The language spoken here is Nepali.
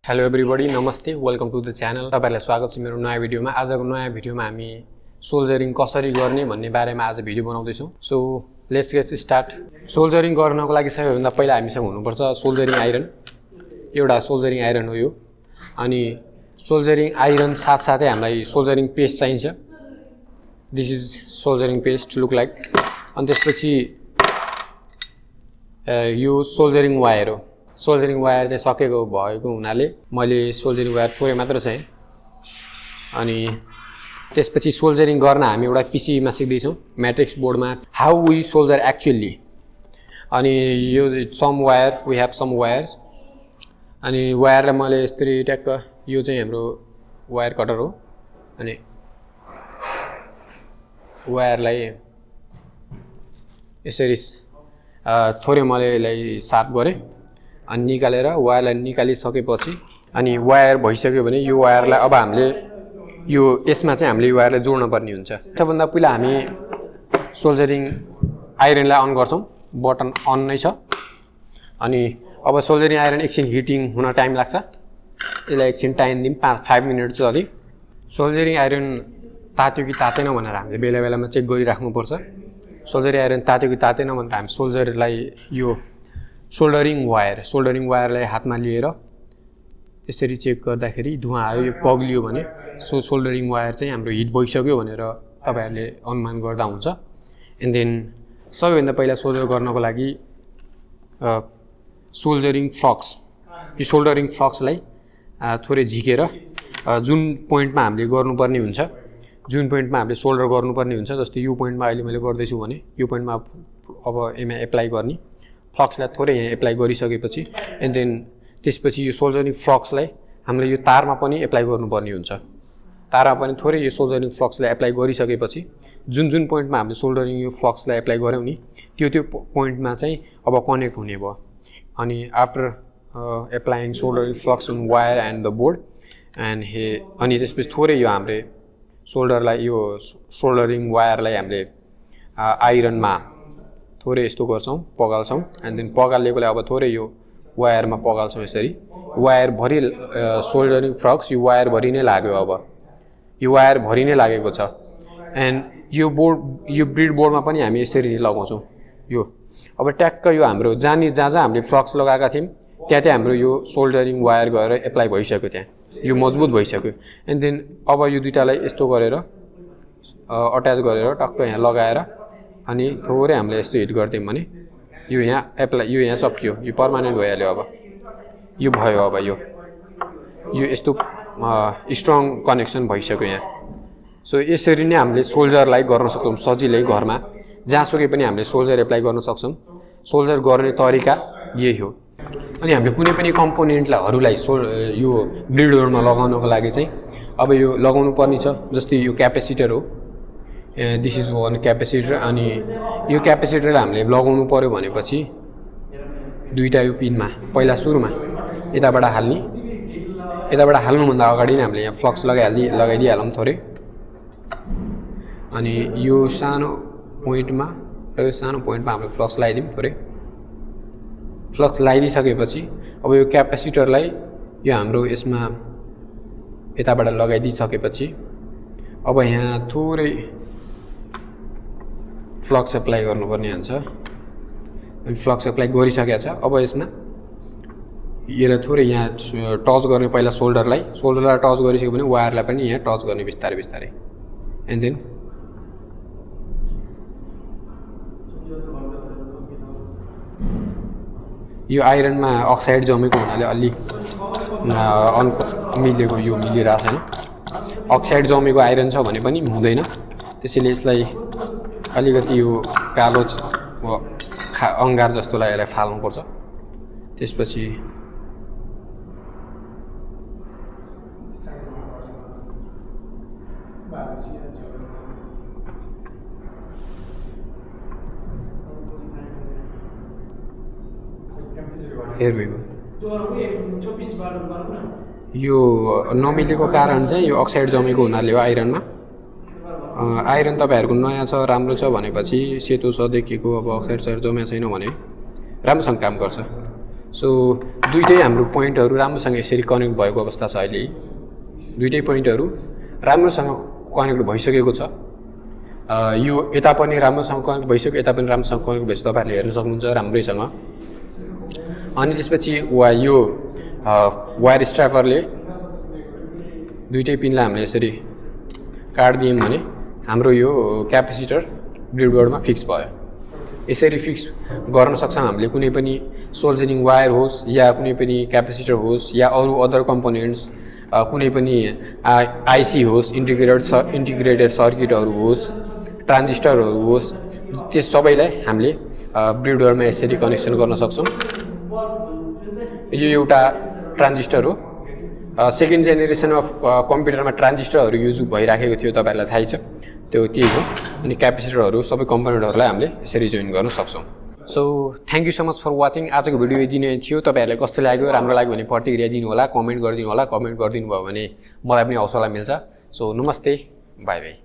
हेलो एभ्रीबडी, नमस्ते, वेलकम टु द च्यानल। तपाईहरुलाई स्वागत छ मेरो नयाँ भिडियोमा। आजको नयाँ भिडियोमा हामी सोल्जरिङ कसरी गर्ने भन्ने बारेमा आज भिडियो बनाउँदै छौं। So let's get start. सोल्जरिङ गर्नको लागि सबैभन्दा पहिला हामीसँग हुनुपर्छ सोल्जरिङ आइरन। एउटा सोल्जरिङ आइरन हो यो। अनि सोल्जरिङ आइरन साथसाथै हामीलाई सोल्जरिङ पेस्ट चाहिन्छ। This is soldering paste look like. अनि त्यसपछि यो सोल्जरिङ वायर हो। सोल्जरिङ वायर चाहिँ सकेको भएको हुनाले मैले सोल्जरिङ वायर थोरै मात्र चाहिँ। अनि त्यसपछि सोल्जरिङ गर्न हामी एउटा पीसीमा सिक्दै छौं, म्याट्रिक्स बोर्डमा, हाउ वी सोल्जर एक्चुअली। अनि यो some wire, we have some wires. अनि वायरलाई मैले यसरी ट्याक्क, यो चाहिँ हाम्रो वायर कटर हो। अनि वायरलाई यसरी थोरै मैले यसलाई सार्प गरेँ। अनि निकालेर वायरलाई निकालिसकेपछि अनि वायर भइसक्यो भने यो वायरलाई अब हामीले यो यसमा चाहिँ हामीले यो वायरलाई जोड्न पर्ने हुन्छ। सबभन्दा पहिला हामी सोल्जरिङ आइरनलाई अन गर्छौं। बटन अन नै छ। अनि अब सोल्जरिङ आइरन एकछिन हिटिङ हुन टाइम लाग्छ। यसलाई एकछिन टाइम दिउँ, 5 मिनेट जति। सोल्जरिङ आइरन तात्यो कि तातेन भनेर हामीले बेला बेलामा चेक गरिराख्नुपर्छ। सोल्जरिङ आइरन तात्यो कि तातेन भनेर हामी सोल्जरलाई यो सोल्डरिङ वायरलाई हातमा लिएर यसरी चेक गर्दाखेरि धुवा आयो, यो पग्लियो भने सोल्डरिङ वायर चाहिँ हाम्रो हिट भइसक्यो भनेर तपाईहरुले अनुमान गर्दा हुन्छ। एन्ड देन सबैभन्दा पहिला सोल्डर गर्नको लागि सोल्डरिङ फ्लक्स, यो सोल्डरिङ फ्लक्सलाई थोरै झिकेर जुन पोइन्टमा हामीले गर्नुपर्ने हुन्छ, जुन पोइन्टमा हामीले सोल्डर गर्नुपर्ने हुन्छ, जस्तै यो पोइन्टमा अहिले मैले गर्दैछु भने यो पोइन्टमा अब यसमा एप्लाई गर्ने फ्लक्सलाई थोरै यहाँ एप्लाई गरिसकेपछि एन्ड देन त्यसपछि यो सोल्जरिङ फ्लक्सलाई हामीले यो तारमा पनि एप्लाई गर्नुपर्ने हुन्छ। तारमा पनि थोरै यो सोल्जरिङ फ्लक्सलाई एप्लाई गरिसकेपछि जुन जुन पोइन्टमा हामीले सोल्डरिङ यो फ्लक्सलाई एप्लाई गर्यौं नि त्यो पोइन्टमा चाहिँ अब कनेक्ट हुने भयो। अनि after applying soldering flux on wire and the board अनि त्यसपछि थोरै यो हामीले सोल्डरलाई यो सोल्डरिङ वायरलाई हामीले आइरनमा थोरै यस्तो गर्छौं, पगाल्छौं। एन्ड देन पगालेकोले अब थोरै यो वायरमा पगाल्छौं। यसरी वायर भरि सोल्डरिङ फ्लक्स यो वायर भरि नै लाग्यो। अब यो वायर भरि नै लागेको छ। एन्ड यो बोर्ड, यो ब्रिड बोर्डमा पनि हामी यसरी नै लगाउँछौं। यो अब ट्याक्क यो हाम्रो जहाँ हामीले फ्लक्स लगाएका थियौं त्यहाँ हाम्रो यो सोल्डरिङ वायर गएर एप्लाई भइसक्यो, त्यहाँ यो मजबुत भइसक्यो। एन्ड देन अब यो दुईटालाई यस्तो गरेर अट्याच गरेर टक्क यहाँ लगाएर अनि थोरै हामीले यस्तो हिट गर्दियौं भने यो यहाँ एप्लाई, यो यहाँ चप्कियो, यो पर्मानेन्ट भइहाल्यो। अब यो भयो। अब यो यस्तो स्ट्रङ कनेक्सन भइसक्यो यहाँ। सो यसरी नै हामीले सोल्जरलाई गर्न सक्छौं सजिलै घरमा, जहाँसुकै पनि हामीले सोल्जर एप्लाई गर्न सक्छौं। सोल्जर गर्ने तरिका यही हो। अनि हामीले कुनै पनि कम्पोनेन्टहरूलाई यो ग्रिड बोर्डमा लगाउनको लागि चाहिँ अब यो लगाउनु पर्ने छ। जस्तै यो क्यापेसिटर हो, दिस इज वान क्यापेसिटर। अनि यो क्यापेसिटरलाई हामीले लगाउनु पर्यो भनेपछि दुईटा यो पिनमा पहिला सुरुमा यताबाट हाल्ने, यताबाट हाल्नुभन्दा अगाडि नै हामीले यहाँ फ्लक्स लगाइदिइहालौँ थोरै। अनि यो सानो पोइन्टमा र यो सानो पोइन्टमा हामीले फ्लक्स लगाइदिउँ थोरै। फ्लक्स लगाइदिइसकेपछि अब यो क्यापेसिटरलाई यो हाम्रो यसमा यताबाट लगाइदिइसकेपछि अब यहाँ थोरै फ्लक्स एप्लाई गर्नुपर्ने हुन्छ। अनि फ्लक्स एप्लाई गरिसकेको छ। अब यसमा यसलाई थोरै यहाँ टच गर्ने, पहिला सोल्डरलाई टच गरिसक्यो भने वायरलाई पनि यहाँ टच गर्ने बिस्तारै बिस्तारै। एन्ड देन यो आइरनमा अक्साइड जमेको हुनाले अलि मिलेको, यो मिलिरहेको छैन। अक्साइड जमेको आइरन छ भने पनि हुँदैन। त्यसैले यसलाई अलिकति यो कालो अंगार जस्तोलाई यसलाई फाल्नुपर्छ। त्यसपछि यो नमिलेको कारण चाहिँ यो अक्साइड जमेको हुनाले हो आइरनमा। आइरन तपाईहरुको नयाँ छ, राम्रो छ भनेपछि सेतो छ देखिएको, अब अक्साइड जमेको छैन भने राम्रोसँग काम गर्छ। सो दुईटै हाम्रो पोइन्टहरू राम्रोसँग यसरी कनेक्ट भएको अवस्था छ अहिले। दुईटै पोइन्टहरू राम्रोसँग कनेक्ट भइसकेको छ। यो यता पनि राम्रोसँग कनेक्ट भइसक्यो, यता पनि राम्रोसँग कनेक्ट भइसक्यो, तपाईँहरूले हेर्न सक्नुहुन्छ राम्रैसँग। अनि त्यसपछि यो वायर स्ट्र्यापरले दुईटै पिनलाई हामीले यसरी काटिदियौँ भने हाम्रो यो क्यापेसिटर ब्रेडबोर्डमा फिक्स भयो। यसरी फिक्स गर्न सक्छौँ हामीले कुनै पनि सोल्जरिङ वायर होस् या कुनै पनि क्यापेसिटर होस् या अरू अदर कम्पोनेन्ट्स, कुनै पनि आइसी होस्, इन्टिग्रेटेड सर्किटहरू होस्, ट्रान्जिस्टरहरू होस्, त्यस सबैलाई हामीले ब्रेडबोर्डमा यसरी कनेक्सन गर्न सक्छौँ। यो एउटा ट्रान्जिस्टर हो। सेकेन्ड जेनेरेसन अफ कम्प्युटरमा ट्रान्जिस्टरहरू युज भइराखेको थियो, तपाईँहरूलाई थाहै छ, त्यही हो। अनि क्यापेसिटरहरू सबै कम्पोनेन्टहरूलाई हामीले यसरी जोइन गर्न सक्छौँ। So thank you so much for watching. आजको भिडियो यति नै थियो। तपाईँहरूलाई कस्तो लाग्यो, राम्रो लाग्यो भने प्रतिक्रिया दिनु होला, कमेन्ट गरिदिनु होला। कमेन्ट गरिदिनु भयो भने मलाई पनि हौसला मिल्छ। सो नमस्ते, बाई बाई।